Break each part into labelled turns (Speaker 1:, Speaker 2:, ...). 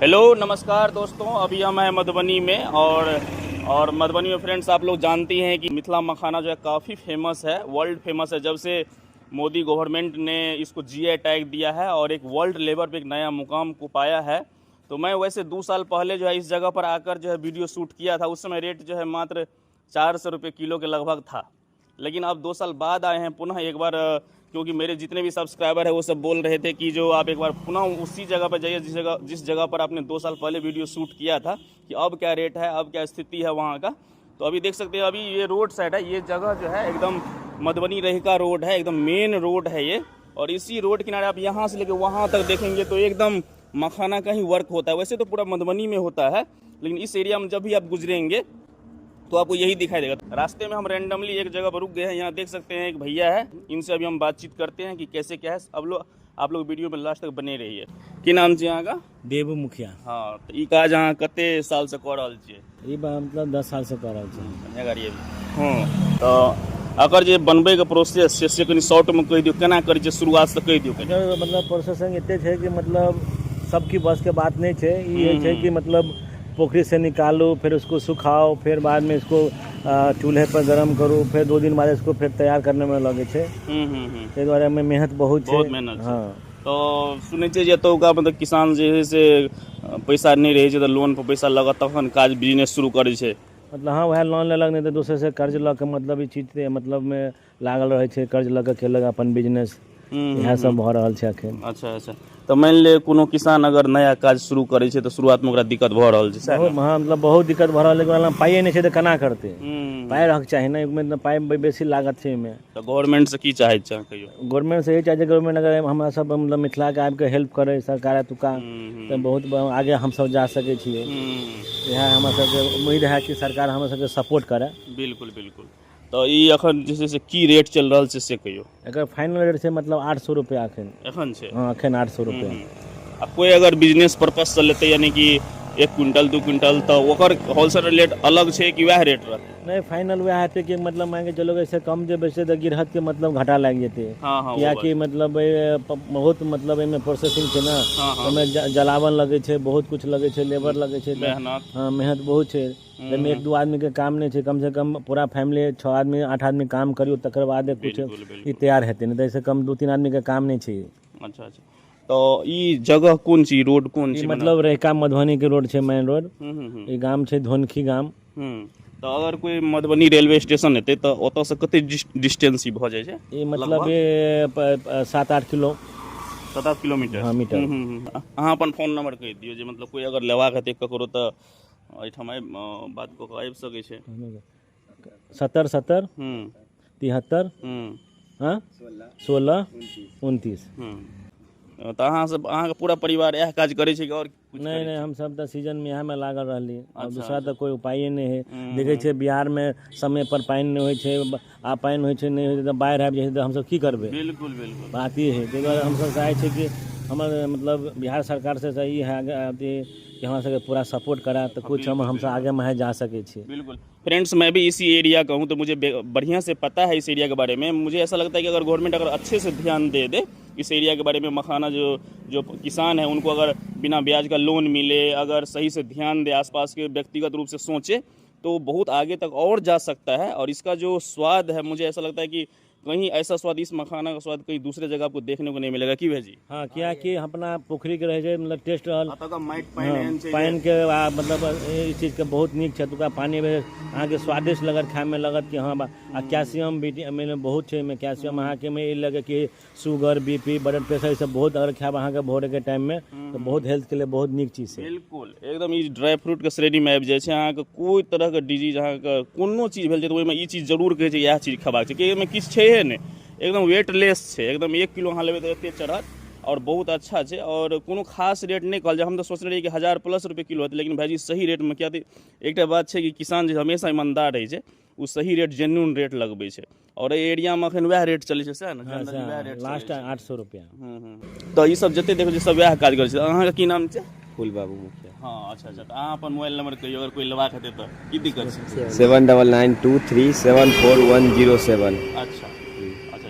Speaker 1: Hello नमस्कार दोस्तों, अभी हम हैं मधुबनी में और मधुबनी में फ्रेंड्स आप लोग जानती हैं कि मिथिला मखाना जो है काफ़ी फेमस है, वर्ल्ड फेमस है। जब से मोदी गवर्नमेंट ने इसको जीआई टैग दिया है और एक वर्ल्ड लेवल पे एक नया मुकाम को पाया है। तो मैं वैसे 2 साल पहले जो है इस जगह पर आकर जो है वीडियो शूट किया था। उस समय रेट जो है मात्र 400 रुपये किलो के लगभग था, लेकिन अब 2 साल बाद आए हैं पुनः एक बार, क्योंकि मेरे जितने भी सब्सक्राइबर है, वो सब बोल रहे थे कि जो आप एक बार पुनः उसी जगह पर जाइए जिस जगह पर आपने 2 साल पहले वीडियो शूट किया था, कि अब क्या रेट है, अब क्या स्थिति है वहाँ का। तो अभी देख सकते हैं, अभी ये रोड साइड है। ये जगह जो है एकदम मधुबनी रहिका रोड है, एकदम मेन रोड है ये। और इसी रोड किनारे आप यहाँ से लेके वहाँ तक देखेंगे तो एकदम मखाना का ही वर्क होता है। वैसे तो पूरा मधुबनी में होता है, लेकिन इस एरिया में जब भी आप गुजरेंगे तो आपको यही दिखाई देगा। रास्ते में हम रैंडमली एक जगह पर रुक गए हैं। यहाँ देख सकते हैं, एक भैया है, इनसे अभी हम बातचीत करते हैं कि कैसे क्या है। अब लोग आप लोग वीडियो में लास्ट तक बने रहिए। की नाम छै अहाँके?
Speaker 2: देबू मुखिया।
Speaker 1: हाँ, तऽ ई काज अहाँ कते साल से कऽ रहल छियै?
Speaker 2: ई मतलब 10 साल से कऽ रहल छी।
Speaker 1: बढ़िआँ गाड़ी अभी। हँ, तऽ एकर जे बनबैके प्रोसेस छै, से कनि शॉर्टमे कहि दियौ। केना करै छियै, शुरुआतसँ कहि दियौ कनि।
Speaker 2: एकर मतलब प्रोसेसिंग एते छै कि मतलब सबकी बस के बात नहीं छै। ई छै कि मतलब पोखरी से निकालू, फिर उसको सुखाओ, फिर बाद में इसको चूल्हे पर गरम करू, फिर 2 दिन बाद इसको फिर तैयार करने में लगे छै।
Speaker 1: हूँ हूँ हूँ
Speaker 2: ताहि दुआरे एहिमे मेहनत बहुत छै।
Speaker 1: बहुत मेहनत छै।
Speaker 2: हँ।
Speaker 1: तऽ सुनै छियै जे एतौका मतलब किसान जे है से पैसा नहि रहै छै तऽ लोन पर पैसा लगत, तखन काज बिजनेस शुरू करै छै।
Speaker 2: मतलब हँ, वएह लोन लेलक, नहि तऽ दोसर से कर्ज लऽ के मतलब ई चीज मतलब मे लागल रहै छै। कर्ज लऽ के केलक अपन बिजनेस। इएह सब भऽ रहल छै अखन।
Speaker 1: अच्छा, तऽ मानि ले कोनो किसान अगर नया काज शुरू करै छै तऽ शुरुआतमे ओकरा दिक्कत भऽ रहल छै, सएह?
Speaker 2: बहुत, हँ, मतलब बहुत दिक्कत भऽ रहल है। ओकरा लग पाइए नहि छै तऽ केना करतै? पाइ रहक चाही ने ओहिमे, तऽ पाइ बेसी लागत छै एहिमे।
Speaker 1: तऽ गवर्नमेंट से की चाहैत छै अहाँ, कहियौ?
Speaker 2: गवर्नमेंट से यही चाहै छै, गवर्नमेंट अगर हमरा सब मतलब मिथिलाके आबिके हेल्प करै सरकार एतुका, तऽ बहुत आगे हमसब जा सकै छियै। इएह हमरा सबके उम्मीद है कि सरकार हमरा सबके सपोर्ट करै।
Speaker 1: बिल्कुल बिल्कुल। तऽ ई अखन जे छै से की रेट चलि रहल छै, से कहियौ।
Speaker 2: एकर फाइनल रेट छै मतलब 800 रुपया एखन।
Speaker 1: एखन छै?
Speaker 2: हँ, एखन 800 रुपया।
Speaker 1: आ कोइ अगर बिजनेस पर्पस से लेतै, यानी कि 1 क्विंटल, 2 क्विंटल, तऽ ओकर होलसेल रेट अलग छै कि वएह रेट रहतै?
Speaker 2: नहि, फाइनल वएह हेतै कि मतलब मानि के चलू, एहिसँ कम जे बेचतै तऽ गिरहतके मतलब घाटा लागि जेतै।
Speaker 1: हँ हँ ओ
Speaker 2: कियाकि मतलब बहुत मतलब एहिमे प्रोसेसिंग छै ने।
Speaker 1: हँ हँ
Speaker 2: ओहिमे जलावन लगै छै, बहुत कुछ लगै छै, लेबर लगै छै तऽ
Speaker 1: मेहनत।
Speaker 2: हँ, मेहनत बहुत छै। एहिमे एक दू आदमीके काम नहि छै। कमसँ कम पूरा फैमिली छओ आदमी, आठ आदमी काम करियौ, तकर बाद कुछ ई तैयार हेतै। नहि तऽ एहिसँ कम दू तीन आदमीके काम नहि छै।
Speaker 1: अच्छा, तऽ ई जगह कोन छी, रोड कोन
Speaker 2: ई
Speaker 1: छी?
Speaker 2: मतलब रहिका मधुबनीके रोड छै, मेन रोड।
Speaker 1: हूँ हूँ हूँ
Speaker 2: ई गाम छै धोनखी गाम।
Speaker 1: तऽ अगर कोइ मधुबनी रेलवे स्टेशन एतै तऽ ओतऽसँ कते डिस्टेंस ई भऽ जाइ छै?
Speaker 2: ई मतलब ई 7-8 किलो।
Speaker 1: 7-8 किलोमीटर?
Speaker 2: हँ, मीटर।
Speaker 1: हूँ, हूँ, हूँ। अहाँ अपन फोन नंबर कहि दियौ, जे मतलब कोइ अगर लेबाक हेतै ककरो तऽ एहिठाम आबि बात कऽ कऽ आबि सकै छै।
Speaker 2: 70 70 73 हँ, 16 29।
Speaker 1: तऽ अहाँ सब, अहाँके पूरा परिवार इएह काज करै छै कि आओर किछु?
Speaker 2: नहि नहि हमसब तऽ सीजनमे इएहमे लागल रहली आओर दूसरा तऽ कोइ उपाये नहि है। देखै छियै, बिहारमे समय पर पानि नहि होइ छै, आ पानि होइ छै, नहि होइ छै तऽ बाढ़ि आबि जाइ छै, तऽ हमसब की करबै?
Speaker 1: बिल्कुल बिल्कुल
Speaker 2: बात ई है। ताहि दुआरे हमसब चाहै छियै कि हमर मतलब बिहार सरकार से ई है अथी कि हमरा सबके पूरा सपोर्ट करा, तऽ कुछ हम हमसब आगे में जा सकै छी।
Speaker 1: बिल्कुल फ्रेंड्स, मैं भी इसी एरिया का हूँ, तो मुझे बढ़िया से पता है इस एरिया के बारे में। मुझे ऐसा लगता है कि अगर गवर्नमेंट अगर अच्छे से ध्यान दे दे इस एरिया के बारे में, मखाना जो जो किसान है उनको अगर बिना ब्याज का लोन मिले, अगर सही से ध्यान दे, आसपास के व्यक्तिगत रूप से सोचे, तो बहुत आगे तक और जा सकता है। और इसका जो स्वाद है, मुझे ऐसा लगता है कि कहीं ऐसा स्वाद, इस मखाना का स्वाद कहीं दूसरे जगह आपको देखने को नहीं मिलेगा। की भाई?
Speaker 2: हँ, कियाकि अपना पोखरिके रहै छै, मतलब टेस्ट रहल।
Speaker 1: माटि पानि एहन छै।
Speaker 2: पानिके आ मतलब ई चीजके बहुत नीक छै। एतुका पानि अहाँके स्वादिष्ट लगत, खायमे लगत कि हँ। आ कैल्सियम भी बहुत छै एहिमे। कैल्सियम अहाँके मे ई लगे कि शुगर, बीपी, ब्लड प्रेशर, ई सब बहुत अगर खायब अहाँके भोरके टाइममे तऽ बहुत हेल्थके लिए बहुत नीक चीज छै।
Speaker 1: बिल्कुल, एकदम ई ड्राई फ्रूट के श्रेणीमे आबि जाइ छै। अहाँके कोइ तरहके डिजीज, अहाँके कोनो चीज भेल छै तऽ ओहिमे ई चीज जरूर कहै छै, इएह चीज खेबाक छै, कि एहिमे किछु छैहे नहि। एकदम वेटलेस छै। एकदम 1 किलो अहाँ लेबै तऽ एते चढ़त आओर बहुत अच्छा छै। आओर कोनो खास रेट नहि कहल जाय। हम तऽ सोचने रहियै कि 1000 प्लस रुपए किलो हेतै, लेकिन भाइजी सही रेटमे। किया तऽ एकटा बात छै कि किसान जे हमेशा ईमानदार रहै छै, ओ सही रेट, जेन्युन रेट लगबै छै। आओर एहि एरियामे एखन वएह रेट चलै छै, सएह ने? जनरली वएह रेट।
Speaker 2: लास्ट 800 रुपया।
Speaker 1: तऽ ई सब जते देखै छै, सब वएह काज करै छै। अहाँके की नाम छै?
Speaker 3: फूल बाबू मुखिया।
Speaker 1: हँ, अच्छा, तऽ अहाँ अपन मोबाइल नंबर कहियौ, अगर कोइ लेबाक हेतै तऽ की दिक्कत छै?
Speaker 3: 7992374107।
Speaker 1: अच्छा,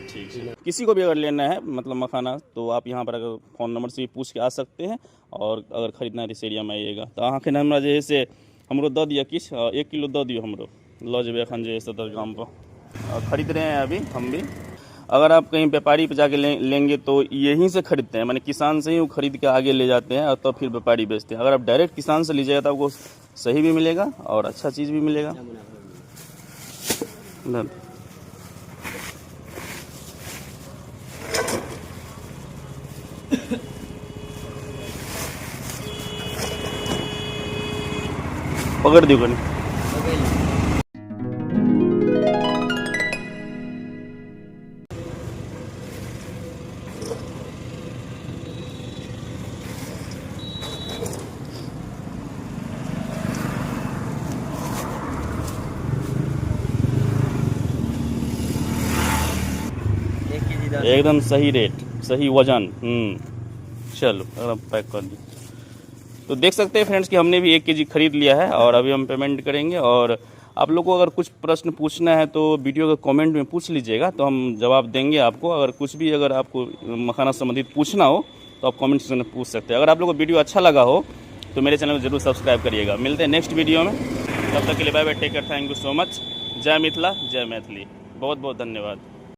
Speaker 1: ठीक। ठीक है। किसी को भी अगर लेना है मतलब मखाना, तो आप यहाँ पर अगर फ़ोन नंबर से भी पूछ के आ सकते हैं, और अगर खरीदना है तो इस एरिया में आइएगा। तऽ अहाँके हमरा जे है से हमरो दऽ दिअ किछु, 1 किलो दऽ दियौ, हमरो लऽ जेबै एखन जे है से तऽ गामपर। खरीद रहे हैं अभी हम भी। अगर आप कहीं व्यापारी पे जाके लेंगे तो यहीं से खरीदते हैं, माने किसान से ही वो खरीद के आगे ले जाते हैं और तब फिर व्यापारी बेचते हैं। अगर आप डायरेक्ट किसान से लीजिएगा तो आपको सही भी मिलेगा और अच्छा चीज़ भी मिलेगा। ना। पकड़ दियो कनी।
Speaker 3: 1 केजी 10।
Speaker 1: एकदम सही रेट, सही वजन। चलो, एकदम पैक कर दी। तो देख सकते हैं फ्रेंड्स कि हमने भी 1 केजी खरीद लिया है और अभी हम पेमेंट करेंगे। और आप लोग को अगर कुछ प्रश्न पूछना है तो वीडियो के कमेंट में पूछ लीजिएगा, तो हम जवाब देंगे आपको। अगर कुछ भी अगर आपको मखाना संबंधित पूछना हो तो आप कमेंट सेक्शन में पूछ सकते हैं। अगर आप लोग को वीडियो अच्छा लगा हो तो मेरे चैनल को जरूर सब्सक्राइब करिएगा। मिलते हैं नेक्स्ट वीडियो में, तब तक के लिए bye bye, take care, thank you so much. जय मिथिला, जय मैथिली, बहुत बहुत धन्यवाद।